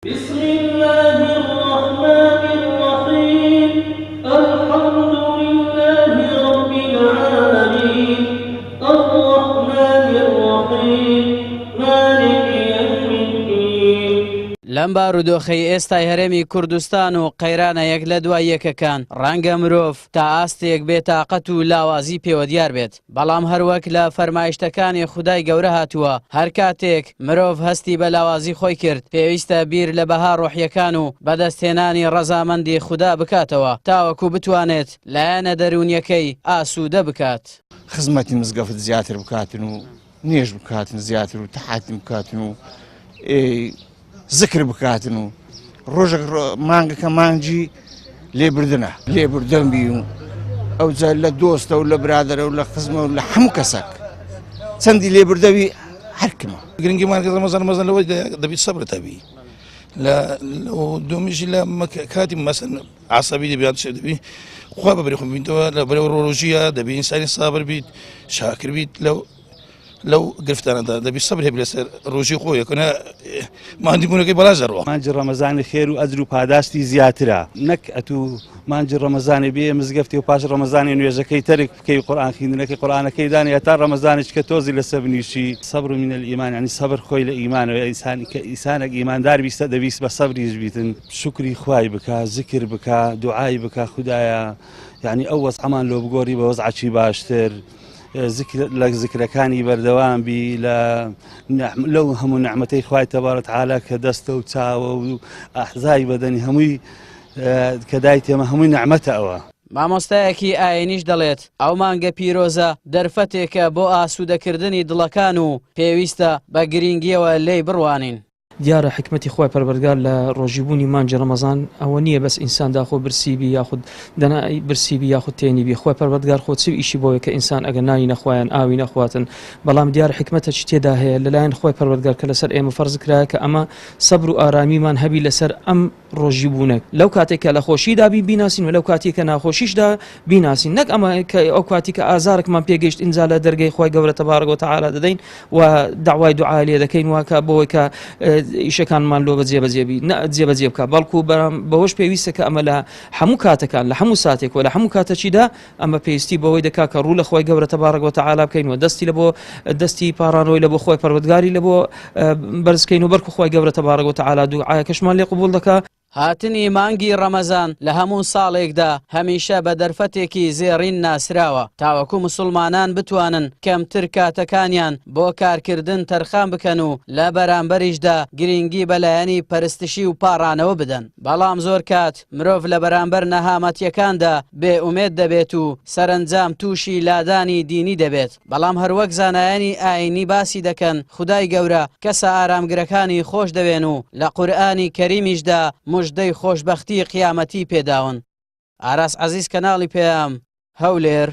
بسم اللە الرحمن الرحیم الحمد للە رب العالمین الرحمن الرحیم مالک یوم الدین. لەم بارودۆخەی ئێستای هەرێمی کوردستان و قەیرانە یەک لە دوای یەکەکان، ڕەنگە مرۆڤ تا ئاستێک بێ تاقەت و لاوازی پێوە دیار بێت، بەڵام هەروەک لە فەرمایشتەکانی خودای گەورە هاتووە، هەر کاتێک مرۆڤ هەستی بە لاوازی خۆی کرد، پێویستە بیر لە بەها ڕۆحییەکان و بەدەستهێنانی ڕەزامەندی خودا بکاتەوە، تاوەکو بتوانێت لایەنە دەروونییەکەی ئاسوودە بکات. خزمەتی مزگەفت زیاتر بکاتن و نوێژ بکاتن زیاتر و تەحاتم بکاتن و زکر بکاتن و ڕۆژێک مانگەکە مانگی لێبردنە لێبردن بی و ئەوجا لە دۆستە و لە برادرە و لە خزمە و لە هەموو کەسێک چەندی لێبردەوی هەرکمە گرنگی مانگی ڕەمەزان مەزن لەوەی دەبی سەبرت هەبی لە دومیشی لە کاتی مەسن عسەبی دەبی یان دەبی خوا بەبری خۆ بینەوە لە بەرەو ڕۆژیە دەبی ئینسانی سابر بیت شاکر بیت لەو لەو گرفتانەدا دەبی سەبر هەبی لەسەر ڕۆژی خۆی یەکەنە ماندیبوونەکەی بەلاش دەڕوا. مانگی ڕەمەزانی خێر و ئەجر و پاداشتی زیاترە نەک ئەتوو مانگی ڕەمەزانی بێ مزگەفتی و پاش ڕەمەزانی نوێژەکەی تەرک بکەی قورئان خیندنەکەی قورئانەکەی دانێ هەتا ڕەمەزانیش کە تۆزی لەسەر بنیشی سەبر من الایمان یعنی سەبر خۆی لە ئیمانەوە ئینسان کە ئینسانێک ئیماندار بیستە دەبیست بە سەبریش بیتن شوکری خوای بکا زکر بکا دوعای بکا خودایە یعنی ئەو وەزعەمان لۆ بگۆری بە وەزعەکی باشتر لە زکرەکانی بەردەوام بی لە لەو هەموو نعمەتەی خوای تەبارە تعالی کە دەستە و چاوە و ئەحزای بەدەنی هەمووی کە دایت ئێمە هەمووی نعمەتە ئەوە. مامۆستایەکی ئاینیش دەڵێت، ئەو مانگە پیرۆزە دەرفەتێکە بۆ ئاسوودەکردنی دڵەکان و پێویستە بە گرینگییەوە لێی بڕوانین. دیارە حیکمەتی خوای پەروەردگار لە ڕۆژی بوونی مانگی ڕەمەزان ئەوە نییە بەس ئینسان داخۆ برسی بی یاخود دەنا برسی بی یاخود تێنی بی خوای پەروەردگار خۆ چ ئیشی بۆیە کە ئینسان ئەگەر نانی نەخوایان ئاوی نەخواتن بەڵام دیارە حیکمەتەکی تێدا هەیە لەلایەن خوای پەروەردگار کە لەسەر ئێمە فەرز کرایە کە ئەمە سەبر و ئارامیمان هەبی لەسەر ئەم ڕۆژی بوونە لەو کاتێک کە لە خۆشیدا بین بیناسین و لەو کاتی کە ناخۆشیشدا بیناسین نەک ئەمە کە ئەو کاتی کە ئازارێکمان پێگەیشت ئینجا لە دەرگەی خوای گەورە تەبارک و تەعالا دەدەین و داوای دوعا لێ دەکەین واکە بۆی کە ئیشەکانمان لۆ بە جێبەجێ بی نە جێبەجێ بکە بەڵکو بەوەش پێویستە کە ئەمە لە هەموو کاتەکان لە هەموو ساتێک و لە هەموو کاتەچیدا ئەمە پێویستی بەوەی دەکا کە ڕوو لە خوای گەورە تەبارک و تەعالا بکەین و دەستی لە بۆ دەستی پاڕانەوەی لە بۆ خوای پەروەردگاری لە بۆ بەرزکەین و بەرکو خوای گەورە تەبارک و تەعالا دوعاکەشمان لێ قبوڵ دەکا. هاتنی مانگی ڕەمەزان لە هەموو ساڵێکدا هەمیشە بە دەرفەتێکی زێڕین ناسراوە تاوەکو موسوڵمانان بتوانن کەمتر کاتەکانیان بۆ کارکردن تەرخان بکەن و لە بەرامبەریشدا گرینگی بە لایەنی پەرستشی و پاڕانەوە بدەن بەڵام زۆر کات مرۆڤ لە بەرامبەر نەهامەتیەکاندا بێ ئومێد دەبێت و سەرەنجام تووشی لادانی دینی دەبێت، بەڵام هەروەک زانایانی ئاینی باسی دەکەن خودای گەورە کەسە ئارامگرەکانی خۆش دەوێن و لە قورئانی کەریمیشدا موژدەی خۆشبەختی قیامەتی پێداون. ئاراس عەزیز کەناڵی پەیام، هەولێر.